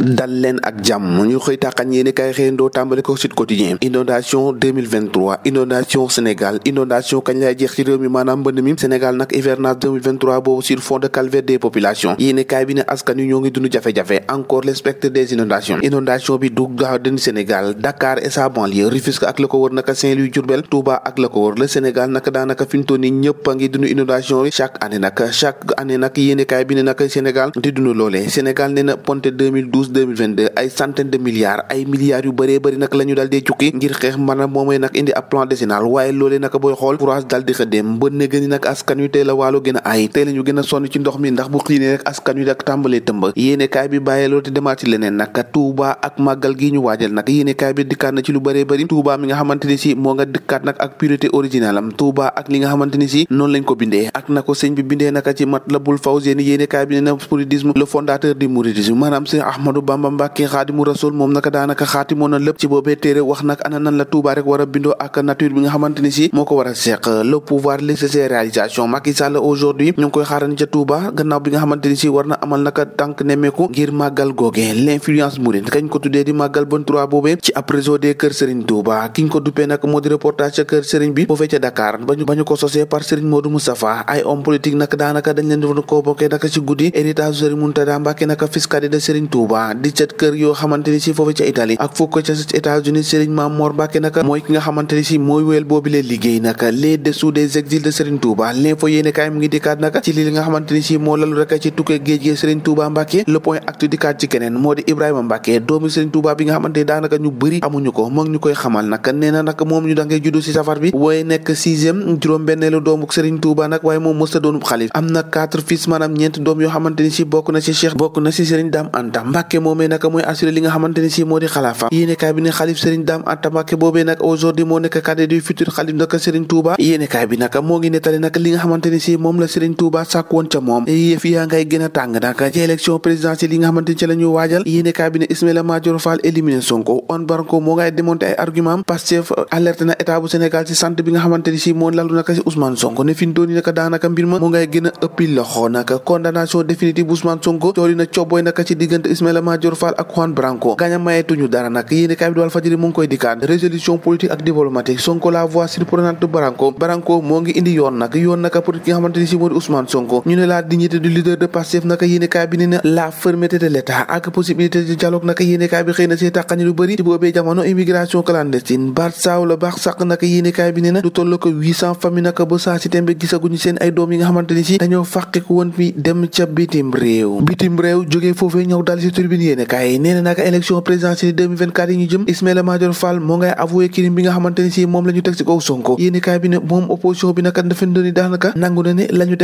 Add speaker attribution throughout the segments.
Speaker 1: dal leen ak jàmm ñu xëy tàqañ yéene kay xëyandoo tàmbale ko Sud Quotidien. Inondation 2023 inondation Sénégal inondation kañ lay jeex ci réew mi maanaam mbënd mi Sénégal nag hivernage 2023 boobu sur fond de calvaire des populations yéene kaay bi ne askan wi ñoo ngi dund jafe-jafe encore le spectre des inondations inondation bi du gaaw den Sénégal Dakar et sa banlieue Rufisque ak la ko wër naka Saint-Louis Diourbel Touba ak la ko wër le Sénégal naka daanaka fi mu toll nii ñëpp a ngi dund inondation yi chaque année nag yéene kaay bi ne naka Sénégal di dund loolee Sénégal nee na ponte 2012-2022 ay centaine de milliards ay milliards yu bëree bëri nag la ñu daal di cukki ngir xeex maanaam moomay nag indi ab plan décennal waaye loolee nag booy xool courage daal di xëddeem ba ne gëni nag askan wi tey la waalo gën a ay tey la ñu gën a sonn ci ndox mi ndax bu xiinee rek askan wi nag tàmbalee tëmb yéene kaay bi bàyyee loolu te demaat ci leneen nag Touba ak màggal gi ñu waajal nag yéene kaay bi dikkaat na ci lu bëree bëri Touba mi nga xamante ni si moo nga dikkaat nag ak pureté originale am Touba ak li nga xamante ni si noonu lañ ko bindee ak na ko sëñ bi bindee naka ci Matlabul Fawzeyni yéene kaay bi ne na mouridisme le fondateur du mouridisme maanaam Sëñ Ahmadou Bamba Mbàkke Xaadimu Rasuul moom naka daanaka xaatimoon na lépp ci boobee téere wax nag ana nan la Touba rek war a bindoo ak nature bi nga xamante ni si moo ko war a seq le pouvoir laisser ses réalisations Macky Sall aujourd'hui ñu ngi koy xaarani ca Touba gannaaw bi nga xamante ni si war na amal naka tànk nemmeeku ngir màggal googe l'influence mouride kañ ko tuddee di màggal bon 3 boobee ci ab réseau des kër Serigne Touba kiñ ko duppee nag moo di reportage ca kër Serigne bi foofee ca Dakar bañu ko sosee par Serigne Modou Moustapha ay homme politique nag daanaka dañ leen doon convoqué naka ci guddi héritage Serigne Mountakha Mbacké naka fiscalité de Serigne Touba di cet kër yoo xamante ni si foofu ca Italie ak fukk ca États-Unis Serigne Mamor Mbacké naka mooy ki nga xamante ni si mooy wéyal boobu lee liggéey naka les dessous des exils de Serigne Touba l'info yéene kaay mu ngi dikkaat naka ci li nga xamante ni si moo lalu rek ci tukkee géej gi Serigne Touba Mbacké le point actu dikkaat ci keneen moo di Ibrahima Mbacké doomu Serigne Touba bi nga xamante daanaka ñu bëri amuñu ko moom ñu koy xamal naka nee na nag moom ñu da ngay juddu si safar bi waaye nekk 6e juróom-benneelu doomu Serigne Touba nag waaye moom mësta doonub xalif am na 4 fils maanaam 4 doom yoo xamante ni si bokk na si Cheikh bokk na si Serigne Dame Anta Mbacké moomee nag mooy assuré li nga xamante ni si moo di xalaafa yéene kaay bi ne xalif Serigne Dame Anta Mbacké boobee nag aujourd'hui moo nekk cadet du futur xalif nag Serigne Touba yéene kaay bi nag moo ngi nettali nag li nga xamante ni si moom la Serigne Touba sàkk woon ca moom yëf yaa ngay gën a tàng nag ci élection présidentielle yi nga xamante ni ci la ñu waajal yéene kaay bi ne Ismaïla Madior Fall éliminé Sonko on Branco moo ngay démonté ay argument Pastef alerte na état bu Sénégal ci sant bi nga xamante ni si moo lalu naka si Ousmane Sonko ne fi mu toll nii naka daanaka mbir ma moo ngay gën a ëppi loxo naka condamnation définitive bu Ousmane Sonko tooli na cobbooy naka ci diggante Ismaïla Madior Fall ak Juan Branco gaaña mayeetuñu dara nag yéene kaay bi di Walf Fadjri mu ngi koy dikkaat résolution politique ak diplomatique Sonko la voix surprenante de Branco moo ngi indi yoon naka pour ki nga xamante ni si moo di Ousmane Sonko ñu ne la dignité du leader de Pastef naka yéene kaay bi ne na la fermeté de l'état ak possibilité de dialogue naka yéene kaay bi xëy na see tàqañi lu bëri ci boobee jamono immigration clandestine baat saaw la baax sàq naka yéene kaay bi ne na lu toll ko 800 famille naka ba saa si tembe gisaguñu seen ay doom yi nga xamante ni si dañoo fàqiku woon fi dem ca bitim réew jógee foofee ñëw dal si turbine yéene kaay nee na naka élection présidentielle 2024 yi ñu jëm Ismaïla Madior Fall moo ngay avoué crime bi nga xamante ni si moom la ñu teg si kaw Sonko yéene kaay bi ne moom opposition bi naka dafa ndoni daanaka nangu na ne la ñu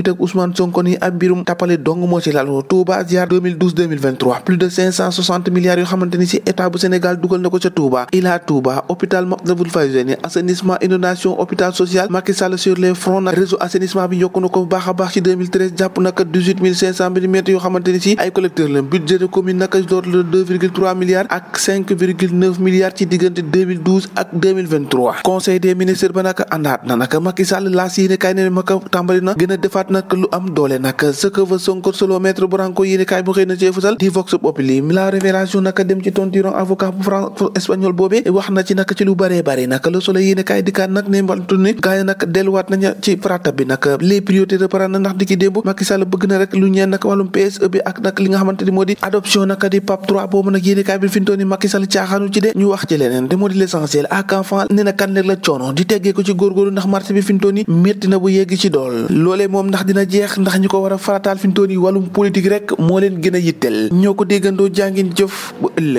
Speaker 1: teg Ousmane Sonko ni ab mbirum tappale dong moo ci lalu Touba ziar 2012-2023 plus de 560 milliards yoo xamante ni si état bu Sénégal dugal na ko ca Touba Ila Touba hôpital Matlabul Fawzeyni assainissement inondation hôpital social Macky Sall sur les fronts nag réseau assainissement bi yokku na ko bu baax a baax ci 2013 jàpp naka 18500 millimètres yoo xamante ni si ay collecteurs la budget de commune naka door le 2,3 milliards ak 5,9 milliards ci diggante 2012 ak 2023 conseil des ministres ba naka àndaat na naka Macky Sall laas yéene kaay ne ma ko tàmbali na gën a defaat nag lu am doole nag ce que veut Sonko selon maître Branco yéene kaay bu xëy na ci fusal di Vox Populi la révélation naka dem ci tontiron avocat bu France espagnol boobee wax na ci naka ci lu bëree bëri naka le soleil yéene kaay dikkaat nag ne mbaltu ni gaa yi nag delluwaat nañu ci farata bi nag les priorités reprendre na ndax di ki démb Macky Sall bëgg na rek lu ñeen nag wàllum PSE bi ak nag li nga xamante ni moo di adoption naka di PAP 3 boobu nag yéene kaay bi fi mu toll nii Macky Sall caaxaanu ci de ñu wax ci leneen te moo di l'essentiel ak enfant ne na kan la coono di teggee ko ci góorgóorlu ndax marché bi fi mu toll nii métti na bu yegg ci dool loolee moom ndax dina jeex ndax ñu ko war a farataal fi mu toll nii wàllum politique rek moo leen gën a yitteel ñoo ko déggandoo jàngin jëf bu ëllëg